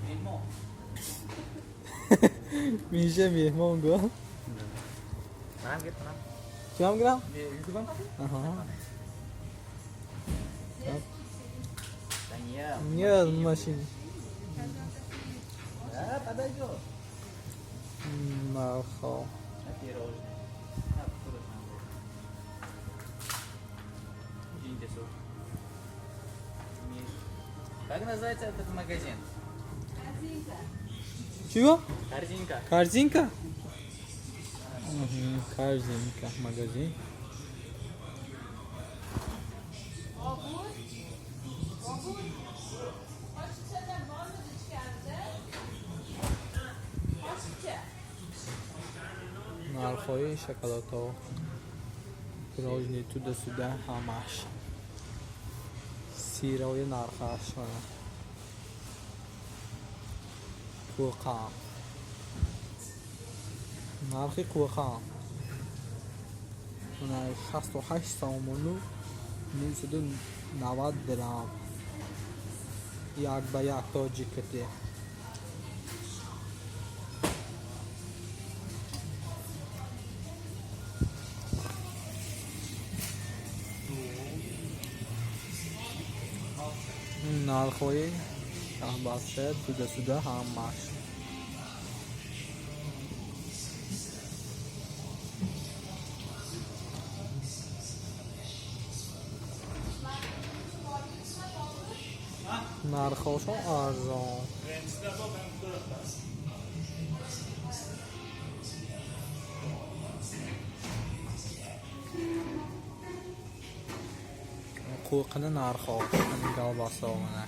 Меҳмон. Миша меҳмон го. Манам гир, манам. Чӣ гирам? Ютубам? Аҳа. Да не. Нет, машин. Да, подойдет. Нархо. На пирожное. На пирожное. Извините. Как называется этот магазин? Чего? Корзинка. Корзинка? Мгм, Корзинка, магазин. Bobur. Bobur. Oshiqchadan bormidi ichkarida? Oshiqcha. Нархҳои шоколадҳо, пирожные, туда-сюда, ҳамаш. Сирои нархаш мана. Қурқам. Нархи қурқам. Мана 68 сомону 990 дирам. Як ба як тоҷикати. Нархҳои шаҳбазша, туда-сюда, ҳамаш. Нархҳошон арзон. Қурқини нархҳо, колбаса, мана.